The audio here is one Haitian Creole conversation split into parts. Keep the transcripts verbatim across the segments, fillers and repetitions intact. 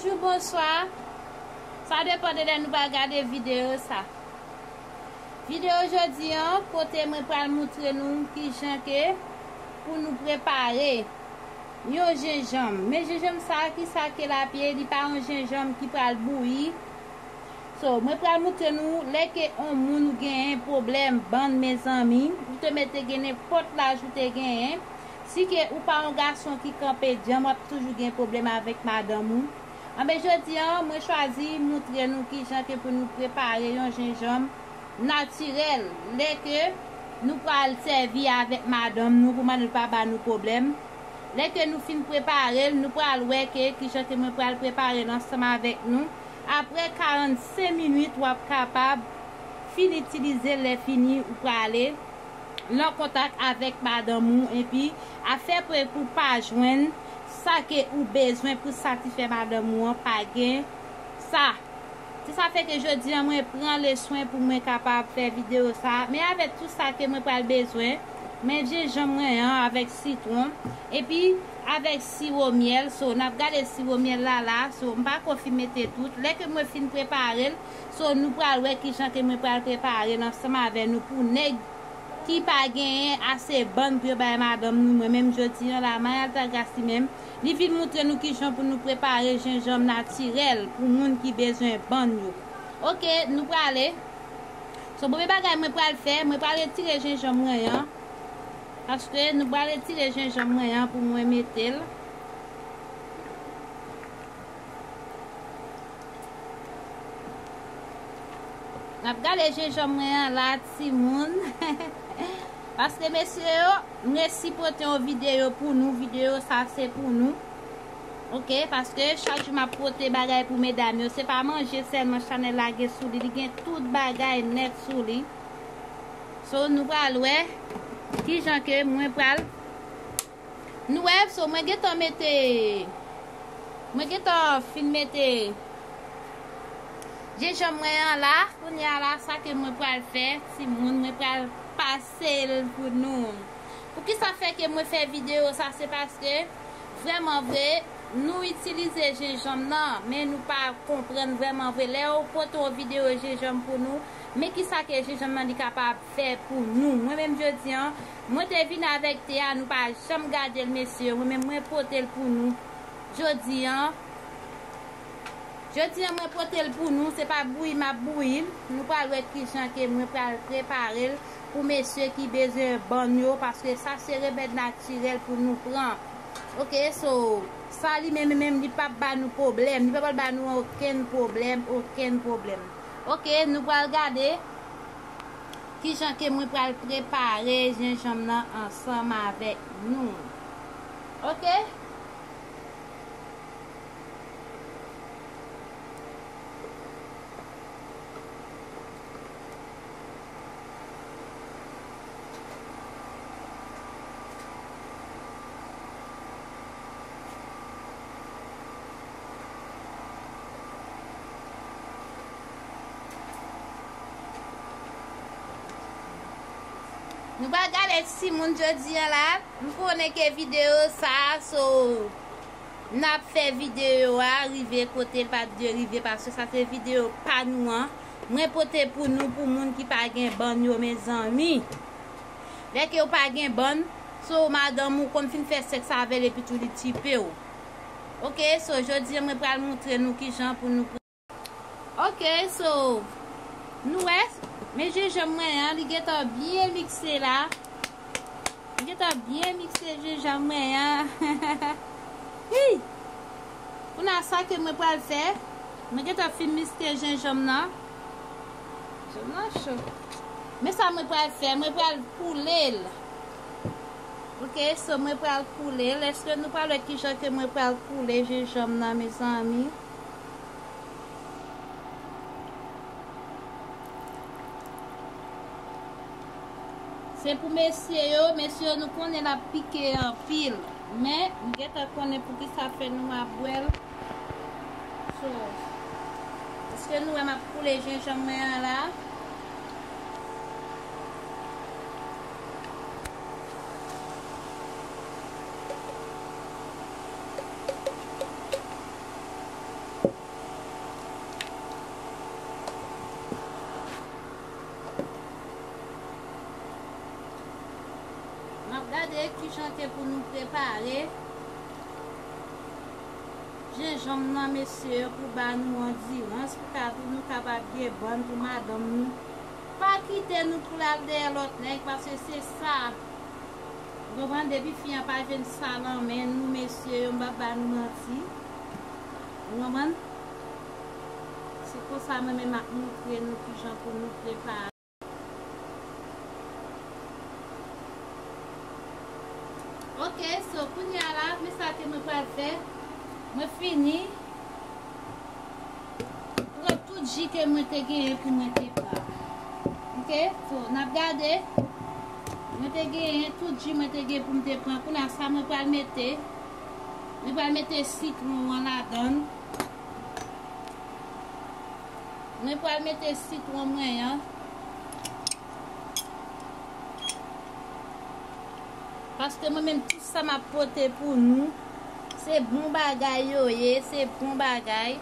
Bonjou, bonswa. Sa depann de lè nou pral gade videyo sa. Videyo jodi an, kote mwen pral moutre nou kijan ke pou nou prepare yon jenjanm. Men jenjanm sa, kisa ke l ap ye? Li pa yon jenjanm ki pral bouyi. So, mwen pral moutre nou, lè ke yon moun ou genyen pwoblèm bann, mezanmi, ou te mete gen nenpòt laj ou te genyen, si ke ou pa yon gason ki kanpe djanm, w ap toujou gen pwoblèm avèk madanm ou. Anben, jodi an, mwen chwazi moutre nou kijan ke pou nou prepare yon jenjanm natirèl, lè ke nou pral sèvi avèk madanm nou, pou madanm nou pa ba nou pwoblèm. Lè ke nou fin prepare l, nou pral wè ke kijan ke mwen pral prepare l ansanm avèk nou. Apre karannsenk minit, w ap kapab fin itilize l. Lè fini, ou prale lan kontak avèk madanm ou, epi a fè prè pou pa jwenn sa ke ou bezwen pou satisfè madanm ou an, pa gen sa. Se sa fè ke jodi an mwen pran le swen pou mwen kapab fè videyo sa. Men avèk tout sa ke mwen pral bezwen, men jenjanm mwen an avèk sitwon, epi avèk siwo myèl. So, n ap gade siwo myèl la la. So, m pa ko fin mete tout. Lè ke mwen fin prepare l, so, nou pral wè kijan ke mwen pral prepare l ansanm avè nou pou nèg ki pa genyen ase bann pou yo bay madanm nou. Mwen menm jodi an la, Mayal Tagras li menm, li vin moutre nou kijan pou nou prepare jenjanm natirèl pou moun ki bezwen bann yo. Oke, nou prale. So, premye bagay mwen pral fè, mwen pral retire jenjanm mwen an. Paske nou pral retire jenjanm mwen an pou mwen mete l. N ap gade jenjanm mwen an la, timoun. Paske, mesye yo, m resi pote yon videyo pou nou. Videyo sa, se pou nou. Oke, paske chak jou m ap pote bagay pou medam yo. Se pa manje sèlman chanèl la gen sou li. Li gen tout bagay nèt sou li. So, nou pral wè kijan ke mwen pral Nou wè, so mwen gentan mete, mwen gentan fin mete jenjanm mwen an la. Kounye a la, sa ke mwen pral fè, timoun, mwen pral pase l pou nou. Poukisa fè ke mwen fè videyo sa, se paske vrèman vre, nou itilize jenjanm nan, men nou pa konprann vrèman vre. Lè yo pote yon videyo jenjanm pou nou, men kisa ke jenjanm nan li kapab fè pou nou. Mwen menm jodi an, mwen te vin avèk te a, nou pa janm gade l, mesye. Mwen menm mwen pote l pou nou. Jodi an, jodi an mwen pote l pou nou, se pa bouyi m ap bouyi l. Nou pral wè kijan ke mwen pral prepare l pou mesye ki bezwen bann yo, paske sa se remèd natirèl pou nou pran. Oke, so, sa li menm, menm, li p ap ba nou pwoblèm. Li p ap ba nou okenn pwoblèm, okenn pwoblèm. Oke, nou pral gade kijan ke mwen pral prepare jenjanm nan ansanm avèk nou. Oke? Nou pral gade timoun jodi an la. M konnen ke videyo sa, so, n ap fè videyo a rive kote l pa t dwe rive, paske sa se videyo pa nou an. Mwen pote pou nou, pou moun ki pa gen bann yo, mezanmi. Lè ke w pa gen bann, so, madanm ou konn fin fè sèks avè l epi tou li tipe w. Oke, so, jodi an mwen pral moutre nou kijan pou nou Oke, so, nou wè, men jenjanm mwen an, li gentan byen mikse la. Li gentan byen mikse jenjanm mwen an. Hi! Kounye a sa ke mwen pral fè, mwen gentan fin mikse jenjanm nan. Jenjanm nan cho. Men sa mwen pral fè, mwen pral koule l. Oke, so mwen pral koule l. Èske nou pral wè kijan ke mwen pral koule jenjanm nan, mezanmi? Se pou mesye yo, mesye yo nou konnen l ap pike anpil. Men, m gentan konnen poukisa fè nou ap bwè l. So, èske nou wè m ap koule jenjanm mwen an la? Gade kijan ke pou nou prepare jenjanm nan, mesye yo, pou ba nou andirans, pou ka, pou nou kapab gen bann, pou madanm nou pa kite nou pou l al dèyè lòt nèg, paske se sa. Ou konprann? Depi fi an pa jwenn sa nan men nou, mesye yo, m p ap ba nou manti. Ou konprann? Se konsa mwen menm ap montre nou kijan pou nou prepare. Ok, so kounye a la, men sa ke mwen pral fè. Mwen fini pran tout ji ke mwen te genyen pou mwen te pran. Ok, so n ap gade. Mwen te genyen tout ji mwen te gen pou m te pran. Kounye a sa mwen pral mete. Mwen pral mete sitwon an ladann. Mwen pral mete sitwon mwen an. Paske mwen menm, tout sa m ap pote pou nou, se bon bagay yo ye, se bon bagay.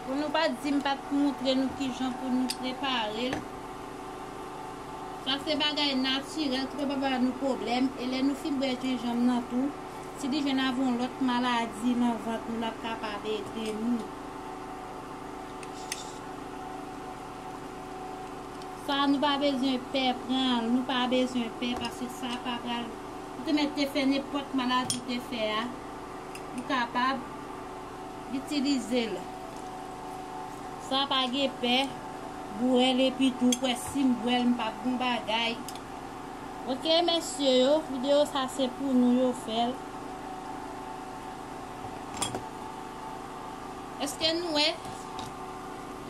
Pou nou pa di m pa t montre nou kijan pou nou prepare l. Sa se bagay natirèl ki pa ba nou pwoblèm. E lè nou fin bwè jenjanm nan tou, si li jwenn avè yon lòt maladi nan vant nou, l ap kapab ede nou. Sa nou pa bezwen pè pran l, nou pa bezwen pè, paske sa pa pral, ou te mèt te fè nenpòt maladi ou te fè a, ou kapab itilize l. Sa pa gen pè, bwè l epi tou, kwè si m bwè l, m p ap gon bagay. Ok, mesye yo, videyo sa se pou nou yo fè l. Èske nou wè?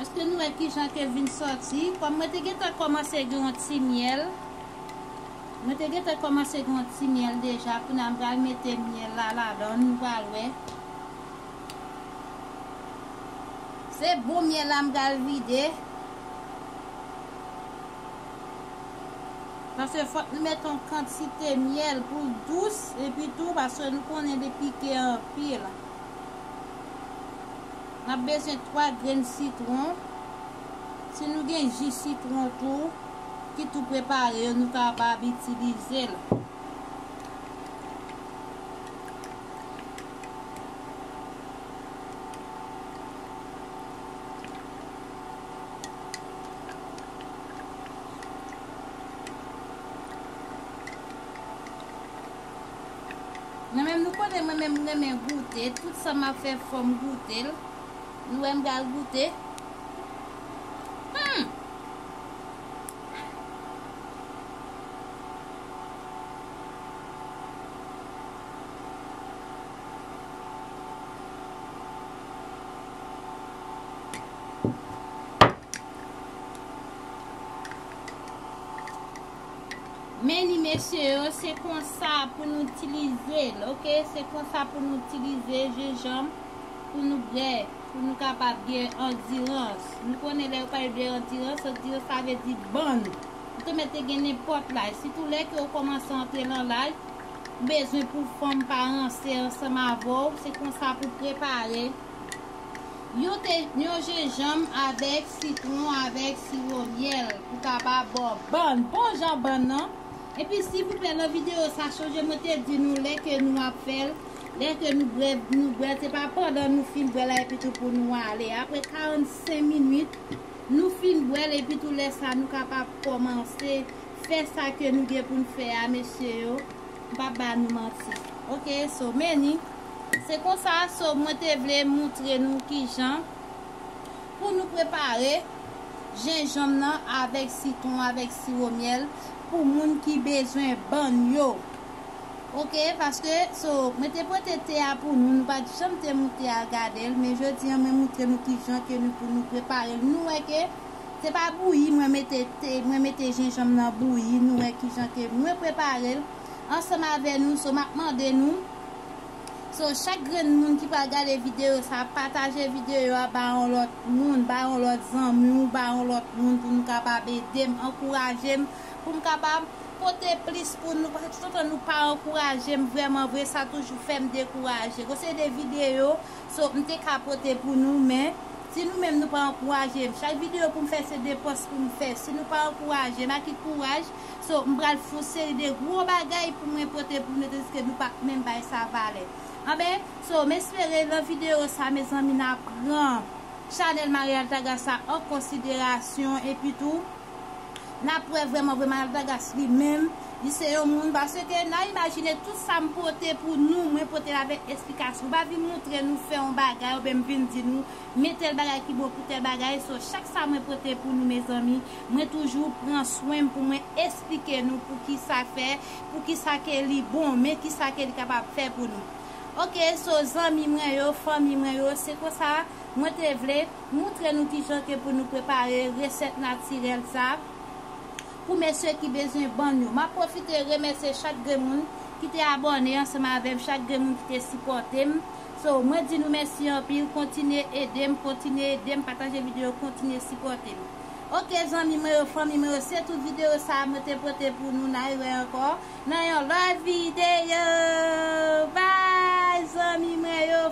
Èske nou wè kijan ke vin sòti? Kòm mwen te gentan kòmanse gen yon ti myèl. Mwen te gentan kòmanse gen yon ti myèl deja. Kounye a m pral mete myèl la ladan l, nou pral wè. Se bon myèl la m pral vide. Paske fòk nou mete yon kantite myèl pou l dous, epi tou, paske nou konnen li pike anpil. N ap bezwen twa grenn sitwon. Si nou gen ji sitwon tou, ki tou prepare yo, nou kapab itilize l. Mwen menm, nou konnen mwen menm, m renmen goute. Tout sa m ap fè, fò m goute l. Nou wè m pral goute. Hmm. Men ni mesye yo, se konsa pou nou itilize l, ok? Se konsa pou nou itilize jenjanm pou nou bwè, pou nou kapab gen andirans. Nou konnen lè yo pale de andirans, andirans sa vle di bann. Ou te mèt te gen nenpòt laj. Sitou lè ke w kòmanse antre nan laj, ou bezwen pou fanm pa ranse ansanm avè w. Se konsa pou prepare. Yon te, yon jenjanm avèk sitwon, avèk siwo myèl, pou kapab ba w bann, bon jan bann nan. Epi, silvouplè, nan videyo sa, chonje mwen te di nou lè ke nou ap fè l, lè ke nou bwè, nou bwè, se pa pandan nou fin bwè la epi tou pou nou ale. Apre karannsenk minit, nou fin bwè l epi tou lè sa nou kapab kòmanse fè sa ke nou gen pou n fè a, mesye yo. M p ap ba nou manti. Ok, so, men ni. Se konsa, so, mwen te vle montre nou kijan pou nou prepare jenjanm nan avèk sitwon, avèk siwo myèl pou moun ki bezwen bann yo. Ok, paske, so, mwen te pote te a pou nou, nou pa t janm te moute al gade l, men jodi a mwen montre nou kijan ke nou pou nou prepare l. Nou wè ke se pa bouyi mwen mete te, mwen mete jenjanm nan bouyi, nou wè kijan ke mwen prepare l ansanm avè nou. So, m ap mande nou, so, chak grenn moun ki pral gade videyo sa, pataje videyo a ba yon lòt moun, ba yon lòt zanmi w, ba yon lòt moun pou nou kapab ede m, ankouraje m, pou m kapab pote plis pou nou, paske toutan nou pa ankouraje m, vrèman vre, sa toujou fè m dekouraje. Gon seri de videyo, so, m te ka pote pou nou, men Si nou menm nou pa ankouraje m, chak videyo pou m fè se de pòs pou m fè. Si nou pa ankouraje m, ak ki kouraj, so m pral fè yon seri de gwo bagay pou mwen pote pou nou, tandiske nou pa menm bay sa valè. Anben, so m espere nan videyo sa, mezanmi, n a pran chanèl Marie Altagrace sa an konsiderasyon, epi tou, n ap wè vrèman, vrèman Altagrace li menm, li se yon moun, paske n a imajine tout sa m pote pou nou, mwen pote l avèk esplikasyon. M pa vin montre nou fè yon bagay, oubyen m vin di nou, men tèl bagay ki bon pou tèl bagay. So, chak sa mwen pote pou nou, mezanmi, mwen toujou pran swen m pou mwen esplike nou pou ki sa fè, pou ki sa ke li bon, men ki sa ke li kapab fè pou nou. Ok, so, zanmi mwen yo, fanmi mwen yo, se konsa mwen te vle montre nou ki jan ke pou nou prepare resèt natirèl sa pou mesye ki bezwen bann yo. M ap pwofite remèsye chak grenn moun ki te abòne ansanm avè m, chak grenn moun ki te sipòte m. So, mwen di nou mèsi anpil, kontinye ede m, kontinye ede m, pataje videyo, kontinye sipòte m. Ok, zanmi mwen yo, fanmi mwen yo, se tout videyo sa a mwen te pote pou nou, n a rewè ankò nan yon lòt videyo. Bye, zanmi mwen yo,